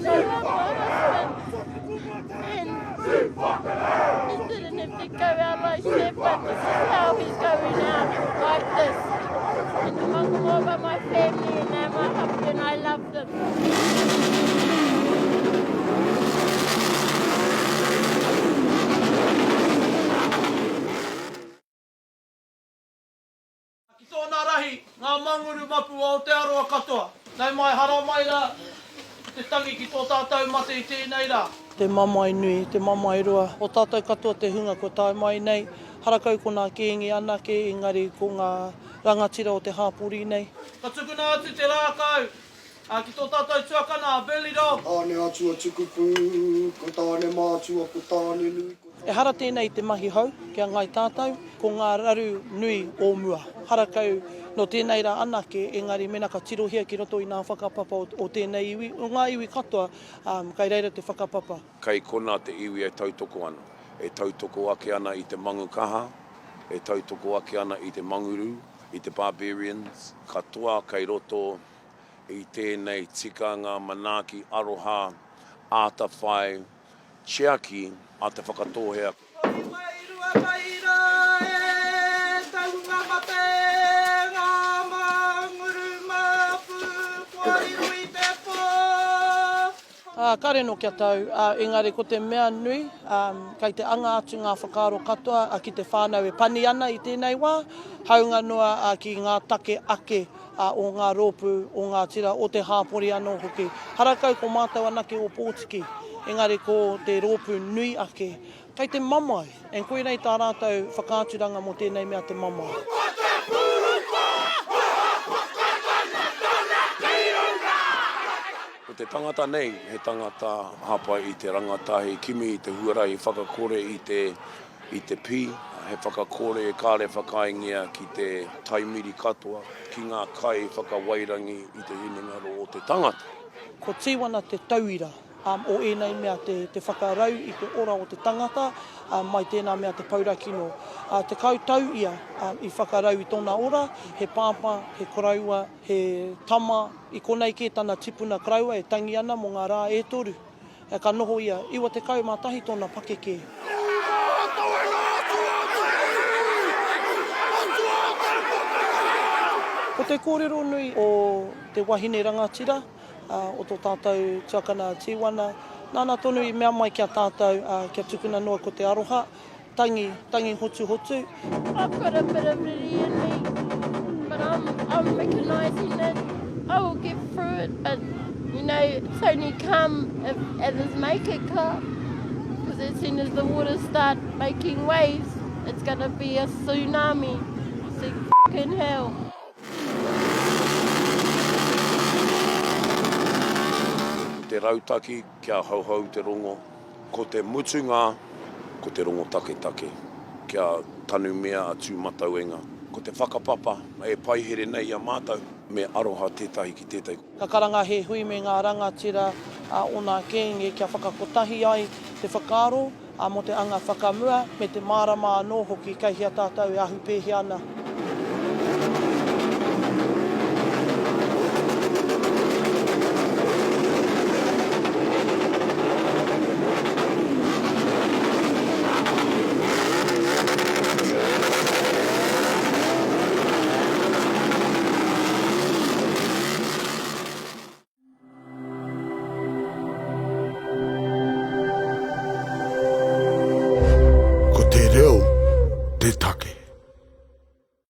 I love my husband and he didn't have to go out like that, but this is how he's going out, like this. And I'm more about my family and they're my husband, I love them. Ki tōna rahi, ngā manguru mapu o Aotearoa katoa. Nau mai, haramai rā ki te tangi ki tō tātou mate i tēnei rā. Te mamae nui, te mamae roa. O tātou katoa te hunga kua tae mai nei, harakau ko nā Kīngi anake, engari ko ngā rangatira o te hāpori nei. Ka tukuna atu te rākau ki tō tātou tuakana a Burleigh Dog. Tāne atua tukupū, ko Tāne mātua, ko Tāne nui, ko. Ehara tēnei i te mahi hou ki a Ngāi Tātou, ko ngā raru nui o mua. Harakau nō tēnei rā anake, engari mēnā ka tirohia ki roto i ngā whakapapa o tēnei iwi, o ngā iwi katoa, kei reira te whakapapa. Kei konā te iwi e tautoko ana, e tautoko ake ana i te mangu kaha, e tautoko ake ana i te manguru, i te barbarians, katoa kei roto i tēnei tikanga manaaki aroha, ātawhai, Tiaki a Te Whakatōhea. Koi wairua mai rā e taunga mate ngā manguru māpu kua riro i te pō. Ā, kāre nō kia tau, ā, engari ko te mea nui, ā, kei te anga atu ngā whakaaro katoa, ā, ki te whānau e pani ana i tēnei wā, hāunga noa, ā, ki ngā take ake, ā, o ngā rōpū, o ngā tira, o te hāpori anō hoki. Harakau ko mātou anake o Pōtiki, engari ko te rōpū nui ake. Kei te mamae, and koirei tā rātou whakaaturanga mō tēnei mea te mamae. Ko te tangata nei, he tangata hāpai i te rangatahi, kimi i te huarahi whakakore i te i te pī, he whakakore kāre whakaaengia ki te taimiri katoa, ki ngā kai whakawairangi i te hinengaro o te tangata. Ko Tīwana te tauira o ēnei mea te whakarau i te ora o te tangata mai tēnā mea te paurakino. 10 tau ia i whakarau i tōna ora, he pāpā, he koroua, he tama, i konei kē tana tipuna koroua e tangi ana mō ngā rā e toru. Ka noho ia, 91 tōna pakeke. Ko te kōrero nui o te wahine rangatira, o tō tātou tuakana a Tīwana, nāna tonu i mea mai ki a tātou kia tukuna noa ko te aroha, Tangi, tangi hotuhotu. I've got a bit of it in me, but I'm, I'm recognising it. I will get through it, but you know, it's only come if others make it come. Because as soon as the waters start making waves, it's going to be a tsunami. So fucking hell. Te rautaki kia hauhau te rongo. Ko te mutunga, ko te rongo taketake, kia tanumia a Tūmatauenga. Ko te whakapapa e paihere nei i a mātou, me aroha tētahi ki tētahi. Ka karanga he hui me ngā rangatira o nā Kēnge kia whakakotahi ai te whakaaro mō te anga whakamua me te mārama anō hoki kei hea tātou e ahu pēhea ana.